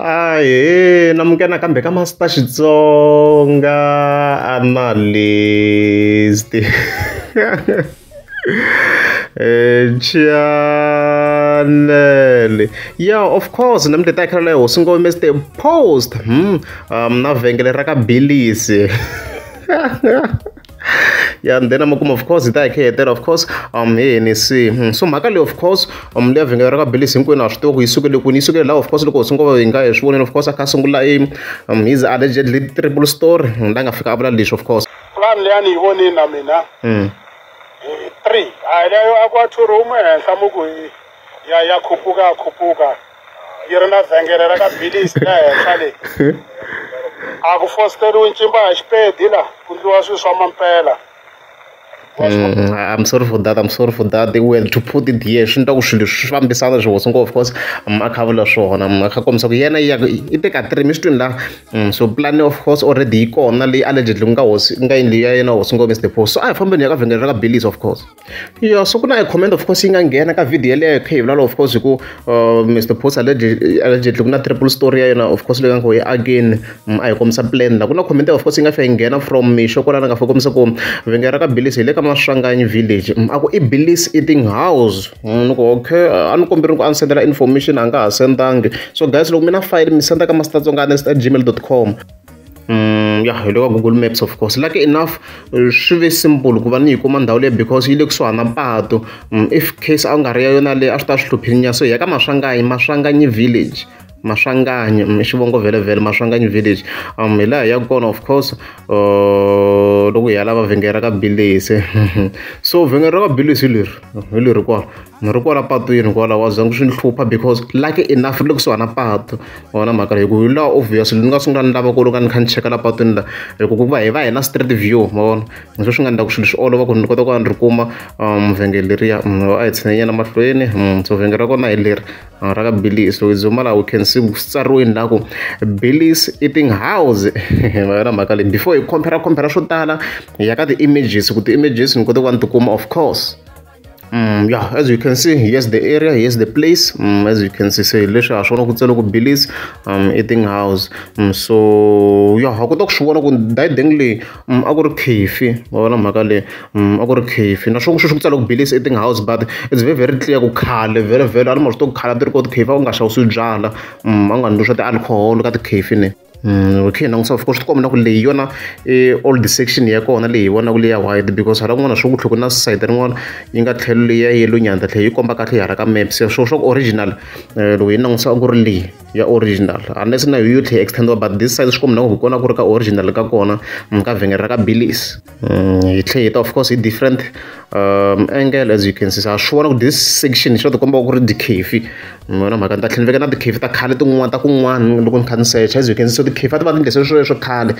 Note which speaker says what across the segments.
Speaker 1: Ahee, namukela nakambe ka Master Xitsonga Analyst channel. Yeah, of course, namuntlha hi ta hi kha hosi ngome Mr Post na vhengele ra ka Billies. Yeah, and then of course hi ta hi kha hi hetela of course hi NC. So mhaka leyi of course leya vhengele ra ka Billies hinkwenu ha swi tiva ku yi sukele kwini, yi sukele laha of course loko hosi ngome hi nga hi swi vonile of course a kha a sungula i his allegedly triple story la nga fika a vula leswi of course.
Speaker 2: Plan liyani yi vonile na mina. 3 hayi leyo a ku a two room ehenhla mu ku ya ya khupuka khupuka yi ri na vhengele ra ka Billies la henhla le a ku fosteriwi ncimba hi xipedi la ku ndliwa swilo swa mampela.
Speaker 1: I'm sorry for that. I'm sorry for that. We had to put it here. Swi endla ku swilo swi fambisana swi hosi ngopfu of course a kha vula swona a kha kombisa ku yena ya i teka 3 mi swi twini la. So plan of course already yi kona leyi allegedly nga hosi nga yindlu ya yena hosi ngopfu Mr Post. So a hi fambeni ya ka vhengele ra ka Billies of course. Yeah, so ku na comment of course yi nga nghena ka video yeleyo kha hi vulavula of course hi ku Mr Post allegedly ku na triple story ya yena of course leyi nga ku yi again a hi kombisa plan la. Ku na comment of course yi nga fika yi nghena from Misho kwalano nga fika kombisa ku vhengele ra ka Billies hi le ka Maswanganyi village. A ku i Billies eating house. Ni ku okay, a ni komberi ku a ni sendela information a nga ha sendangi. So guys loko mi na file mi senda ka mastertsongaanalyst@gmail.com. Yeah, hi le ka Google Maps of course. Lucky enough swi ve simple ku va ni yi kuma ndhawu leyi because yi le kusuhani na patu. If case a nga ri ya yona leyi a swi ta swi hluphile nyana. So hi ya ka Maswanganyi, Maswanganyi village. Maswanganyi xivongo vhele Maswanganyi village. Hi laha hi yaka kona of course loko hi ya lava vhengele ra ka Billies. So vhengele ra ka Billies hi leri, hi leri kwala. Ri kwala patwini kwala wa zangi swi ni hlupha because lucky enough ri le kusuhani na patu. Wa vona mhaka leyi, hi ku hi laha obviously ni nga sungula ni lava ku loko ni kha ni cheka la patwini la hi ku va hi va hi na street view ma vona. Hi swona swi nga endla ku swilo swi olova ku ni kota ku va ni ri kuma vhengele leriya. A hi tshinela nyana mahlweni. So vhengele ra kona hi leri ra ka Billies. Loko hi zuma laha we can see ku tsariwini laha ku Billies eating house. Ma yona mhaka leyi. Before hi compare swo tala hi ya ka ti-images ku ti-images ni kota ku va ni ti kuma of course. Yeah, as you can see, here's the area, here's the place. As you can see, so leswi ha swona ku tsale ku Billies eating house. So yeah, ha kota ku swi vona ku dayideng leyi a ku ri cafe. Wa vona mhaka leyi, a ku ri cafe. Naswona sweswi ku tsale ku Billies eating house, but it's very very clear ku khale vhele vhele a ni ma swi tiva ku khale a ti ri kona ti-cafe a ku nga xavisiwi byala. A nga ndliwi swa ti-alcohol ka ti-cafe ne. Okay, langutisa of course swi tikomba na ku leyi yona old section ya kona leyi hi vonaka leyi ya white because hala kun'wana swi ku tlhela ku na side rin'wana yi nga tlhelo leyi ya yellow nyana ta tlhela yi komba kahle hala ka maps. So swa ku original loko hi langutisa ku ri leyi ya original unless na yo tlhela extend but this side swi komba na ku hi kona ku ri ka original ka kona ka vhengele ra ka Billies. Hi tlhela hi ta of course hi different angle as you can see. Ha swi vona ku this section swi tikomba ku ri ti-cafe. Yona mhaka ni ta tlhela ni veka na ti-cafe ta khale tin'wana ta kun'wana loko ni kha ni search. As you can see, so ti-cafe a ti va ti endlise swilo swo khale.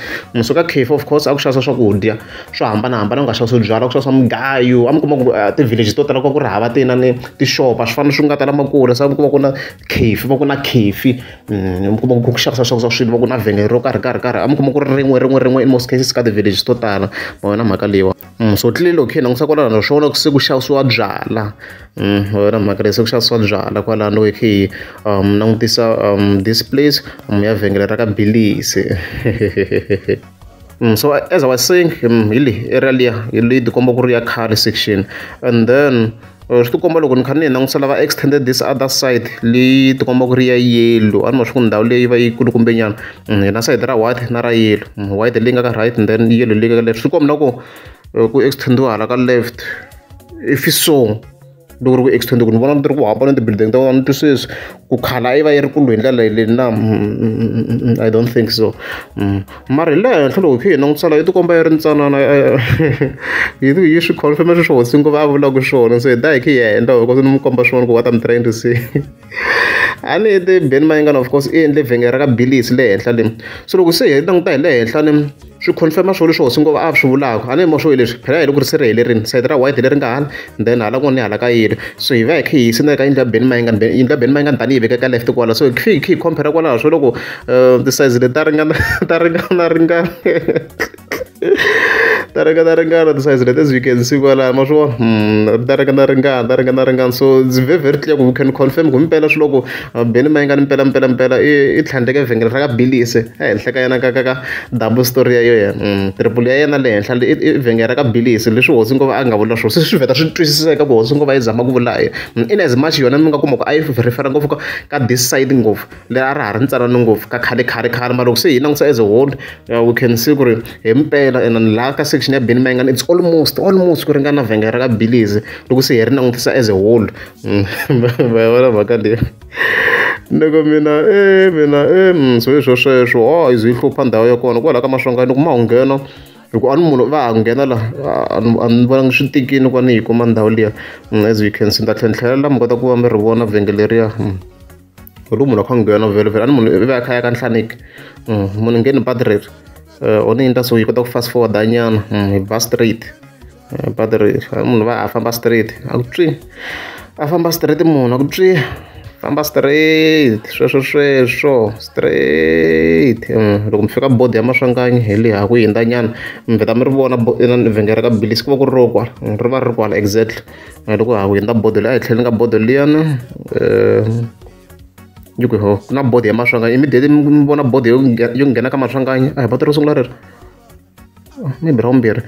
Speaker 1: So ka cafe of course a ku xavisiwa swakudya swo hambanahambana, ku nga xavisiwi byalwa, ku xavisiwa mugayo. A mi kuma ku ti-village to tala ku ri hava tina ni tixopo, a swi fani swi nga tala makule. Se a mi kuma ku na cafe, va ku na cafe, mi kuma ku xavisiwa xavisiwa swilo, va ku na vhengele ro karhi karhi karhi. A mi kuma ku ri rin'we rin'we rin'we in most cases ka ti-village to tala. Ma vona mhaka leyiwa. So clearly okay langutisa kwalano na swona ku se ku xavisiwa byala. Yona mhaka leyi se ku xavisiwa byala kwalano hi kha hi langutisa this place ya vhengele ra ka Billies. So as I was saying, hi leyi area liya hi leyi tikomba ku ri ya khale section and then swi tikomba loko ni kha ni langutisa lava extended this other side leyi tikomba ku ri ya yellow. A ni ma swi ku ndhawu leyi va yi kulukumbe nyana. Hi na side ra white na ra yellow. White leyi nga ka right and then yellow leyi nga ka left. Swi tikomba na ku ku extendiwa hala ka left if so loko ri ku extend ku ni vona ti ri ku hambana ti-building ta vona ni twisisi ku khala yi va yi ri kulu hi ndlela leyi na I don't think so. Mara hi le henhla loko hi kha hi langutisa la yi tikomba yi ri ntsanana yi swi confirm sweswo hosi ngopfu a vulaka swona. So hi ta hi kha hi ya endla because ni mi komba swona ku what I'm trying to say. A ni te Benny Mayengani of course i endle vhengele ra ka Billies le henhla le. So loko se hi languta hi le henhla ni swi confirm swona leswi hosi ngopfu a swi vulaka. A ni mo swo leswi phela hi loko ri se ri helerile side ra white leri nga hala then hala kun'wana ni hala ka yellow. So hi va hi kha hi yisa na ka yindlu ya Benny Mayengani, yindlu ya Benny Mayengani tanihi veka ka left kwala. So hi kha hi compare kwalaho swo loko ti-size leti ta ringana ta ringana ringana. Ta ringana ti-size leti as you can see kwalaya ma swi vona ta ringana so it's very very clear ku we can confirm ku mpela swi loko Benny Mayengani mpela i tlhandleke vhengele ra ka Bilisi ehenhla ka yena ka double story ya yena triple ya yena le henhla i vhengele ra ka Bilisi leswi hosi ngova a nga vula swona se swi vheta swi twisiseka ku hosi ngova yi zama ku vula in as much yona mi nga kuma ku a yi refer ngopfu ka this side ngopfu leri a ra ha ri ntsanana ngopfu ka khale mara loko se hi langutisa as a whole we can see ku ri hi mpela and laha ka section ya Benny Mayengani it's almost ku ringana vhengele ra ka Bilisi loko se hi ri langutisa as a whole va vona mhaka leyi loko mina so hi sweswo yi ze yi hlupha ndhawu ya kona kwalaho ka Maswanganyi loko ma ho nghena hi ku a ni munhu va ha nghena laha a ni vonangi swi tikini ku va ni yi kuma ndhawu liya as you can see ni ta tlhela la mi kota ku va mi ri vona vhengele leriya loko munhu a kha a nghena vhele a ni munhu i va a kha ya ka Nhlaniki munhu ngheni patu reri o ni endla so yi kota ku fast forward nyana hi ba straight patu reri munhu va a famba straight a ku twi a famba straight munhu a ku twi famba straight sweswo straight loko mi fika board ya Maswanganyi hi le ha ku hindza nyana mi vheta mi ri vona vhengele ra ka Bilisi ku va ku ri ro kwala ri va ri ri kwala exactly loko ha ku hindza board leyi a hi tlheleni ka board liyana yi ku ho ku na board ya Maswanganyi immediately mi vona board yo nghena ka Maswanganyi a hi patu ro sungula rero maybe ra vumbirhi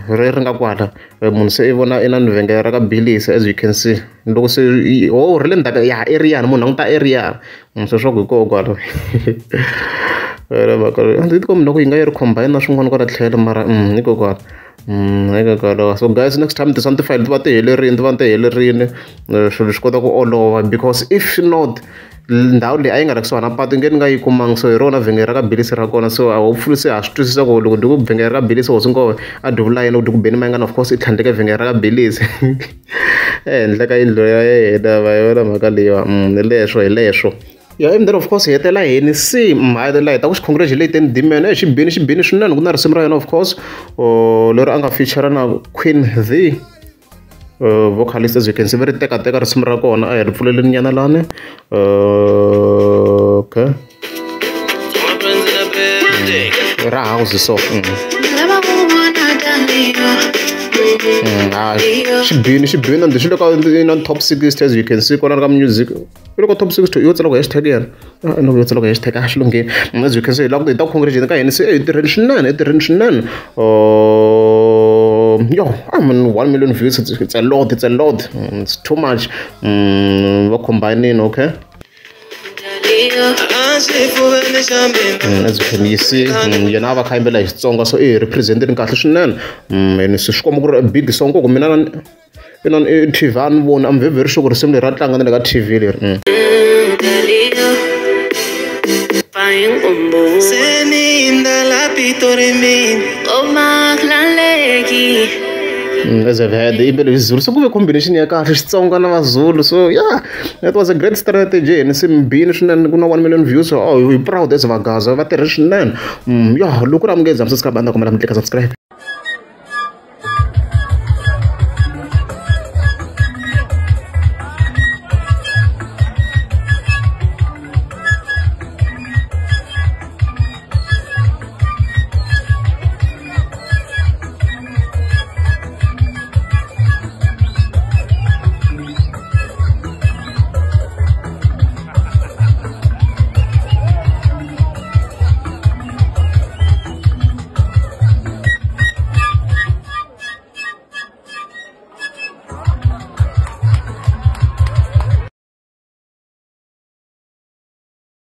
Speaker 1: ri nga kwala munhu se i vona i na vhengele ra ka Bilisi as you can see loko se ho ri le ndzhaku ya area munhu languta area so swa ku hi koho kwala a ndzi tikombi loko yi nga yi ri combine na swin'wana kwala tlhelo mara hi ko kwala so guys next time tisani ti-file ti va ti helerini swilo swi kota ku olova because if not ndhawu leyi a yi nga ri kusuhani na patu nge ni nga yi kumanga so hi rona vhengele ra ka Bilisi ra kona so hopefully se ha swi twisisa ku loko ndi ku vhengele ra ka Bilisi hosi ngove a duvula yena ku Benny Mayengani of course i tlhandleke vhengele ra ka Bilisi ehenhla ka yindlu ya yena va yona mhaka leyiwa hi leswo Yeah, and then of course hi hetela hi ni si hi ta ku xi congratulate Dman xi bini swinene ku na risimu ra yena of course leri a nga feature na Queen V vocalist as you can see va ri teka risimu ra kona a hi ri pfuleleni nyana lani okay ra house so xibini and swi le ka na top 60 as you can see kona ka music i le ka top 60 yo tsala ku hashtag yena no yo tsala ku hashtag a swi lungheni as you can see loko hi ta congratulate ka hina se hi tirheni swinene yo I mean 1 million views it's a lot it's too much va combining okay as you can see yena a va kha yimbela hi Xitsonga so i representeni kahle swinene and swi komba ku ri big song ku mina na TV a ni voni I'm very very sure ku risimu leri ra tlanga na le ka TV leri As I've had the Zulu, so good combination ya kahle Xitsonga na Mazulu. So yeah, that was a great strategy. And sim bini swinene ku na 1 million views. So oh, we proud as Vagaza va tirhe swinene. Yeah, loko ra mungeza subscribe and comment, click subscribe.